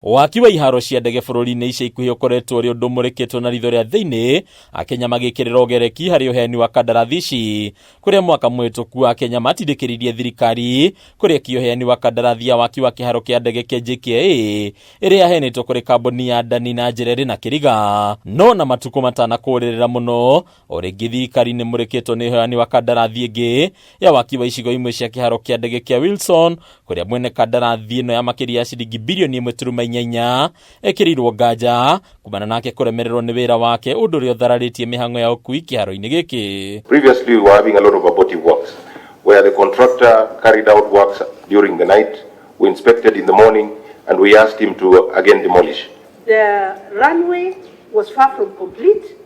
Waki wa iharo cia ndege bũrũri-inĩ ica ikuhĩ ũkoretwo ũrĩ ũndũ ũmũrĩkĩtwo na ritho rĩa thĩinĩ, Akenya magĩkĩrĩra ũgereki harĩ ũheani wa kandarathi ici, kũrĩa mwaka mũhĩtũku Akenya matindĩkĩrĩirie thirikari kũrekia ũheani wa kandarathi ya waki wa kĩharo kĩa ndege kĩa JKIA ĩrĩa yaheanĩtwo kũrĩ kambuni ya Adani na njĩra ĩrĩ na kĩriga. No na matukũ matanakũrĩrĩra mũno, o rĩngĩ thirikari nĩ mũrĩkĩtwo nĩ ũheani wa kandarathi ĩngĩ ya waki wa icigo imwe cia kĩharo kĩa ndege kĩa Wilson kũrĩa mwene kandarathi ĩno ya makĩria ya ciringi birioni ĩmwe turuma inya inya ekĩrĩirwo nganja kumana nake kũremererwo nĩ wĩra wake ũndũ ũrĩa ũthararĩtie mĩhang'o ya ũkui kĩharo-inĩ gĩkĩ. Previously, we were having a lot of abortive works where the contractor carried out works during the night, we inspected in the morning, and we asked him to again demolish. The runway was far from complete.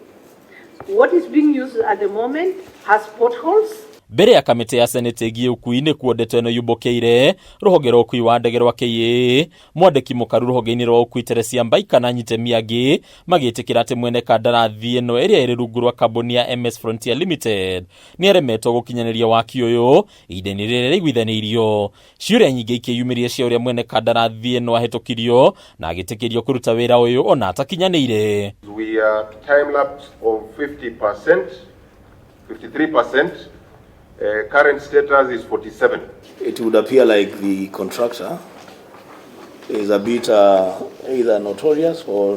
What is being used at the moment has potholes. Mbere ya kamĩtĩ ya senate ĩgiĩ ũkui nĩ kuo ndeto ĩno yũmbũkĩire rũhonge rwa ũkui wa ndege rwa KAA mwandĩki mũkaru rũhonge-inĩ rwa ũkui Teresia Mbaika na Nyitemi angĩ magĩtĩkĩra atĩ mwene kandarathi ĩno ĩrĩa ĩrĩ rungu rwa kambuni ya MS Frontier Limited nĩ aremetwo gũkinyanĩria waki ũyũ ihinda-inĩ rĩrĩa rĩiguithanĩirio. Ciũria nyingĩ ikĩyumĩria cia ũrĩa mwene kandarathi ĩno ahĩtũkirio na agĩtĩkĩrio kũruta wĩra ũyũ ona atakinyanĩire. We are time lapse of 50%, 53%. Current status is 47. It would appear like the contractor is a bit either notorious or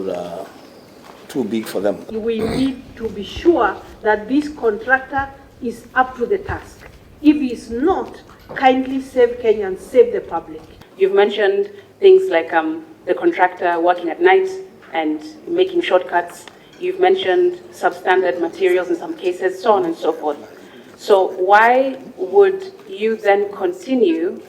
too big for them. We need to be sure that this contractor is up to the task. If he is not, kindly save Kenyans, save the public. You've mentioned things like the contractor working at night and making shortcuts. You've mentioned substandard materials in some cases, so on and so forth. So why would you then continue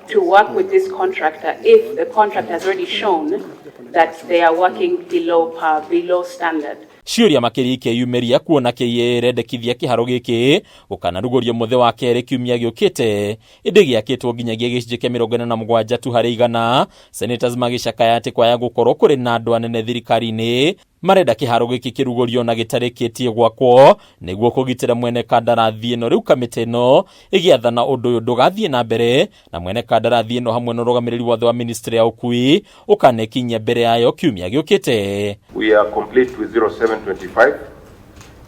to work with this contractor if the contractor has already shown that they are working below par, below standard? Ciũria makĩria ikĩyumĩria kuona KAA ĩrendekithia kĩharo gĩkĩ gũkanarugũrio mũthĩ wa kerĩ kiumia gĩũkĩte ĩndĩ gĩakĩtwo nginyagia gĩcunjĩ kĩa 47 tu harĩ igana. Senators magĩcakaya atĩ kwaya gũkorwo kũrĩ na andũ anene thirikari-inĩ marenda kĩharo gĩkĩ kĩrugũrio na gĩtarĩkĩtie gwakwo nĩguo kũgitĩra mwene kandarathi ĩno. Rĩu kamĩtĩ ĩno ĩgĩathana ũndũ ũyũ ndũgathiĩ na mbere na mwene kandarathi ĩno hamwe na ũrũgamĩrĩri wothe wa ministry ya ũkui ũkanekinyia mbere yayo kiumia gĩũkĩte. We are complete with 0725.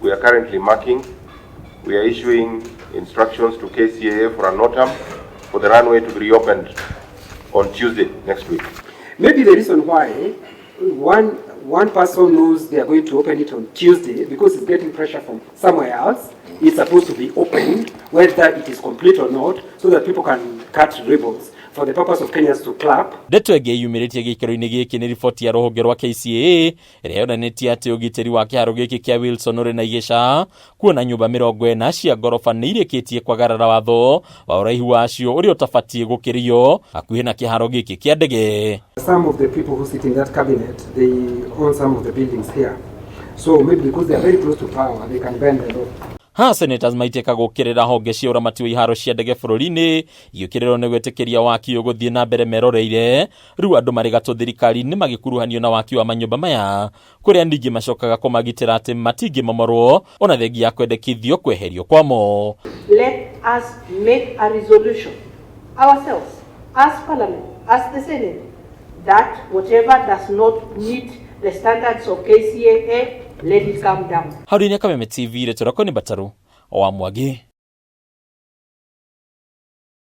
We are currently marking. We are issuing instructions to KCAA for a NOTAM for the runway to be reopened on Tuesday next week. Maybe the reason why one person knows they are going to open it on Tuesday because it's getting pressure from somewhere else. It's supposed to be opened, whether it is complete or not, so that people can cut ribbons for the purpose of Kenyans to clap. Ndeto ĩngĩ yumĩrĩtie gĩikaro-inĩ gĩkĩ nĩ riboti ya rũhonge rwa KCAA ĩrĩa yonanĩtie atĩ ũgitĩri wa kĩharo gĩkĩ kĩa Wilson ũrĩ na igĩca kuona nyũmba 40 cia ngoroba nĩ irĩkĩtie kwagarara watho wa ũraihu wacio ũrĩa ũtabatiĩ gũkĩrio hakuhĩ na kĩharo gĩkĩ kĩa ndege. Some of the people who sit in that cabinet, they own some of the buildings here. So maybe because they are very close to power, they can bend the law. Ha senators maitĩka gũkĩrĩra honge cia ũramati wa iharo cia ndege bũrũri-inĩ igĩũkĩrĩrwo nĩ gwĩtĩkĩria waki ũgũthiĩ na mbere meroreire. Rĩu andũ marĩ gatũ thirikari-inĩ magĩkuruhanio na waki wa manyũmba maya kũrĩa ningĩ macokaga kũmagitĩra atĩ matingĩmomorwo ona thengia ya kwendekithio kweherio kwamo. Let us make a resolution ourselves as Parliament, as the Senate, that whatever does not meet the standards of KCAA, let it come down. Hau-inĩ Kameme TV, rĩtwa rĩakwa nĩ Mbataru wa Mwangi.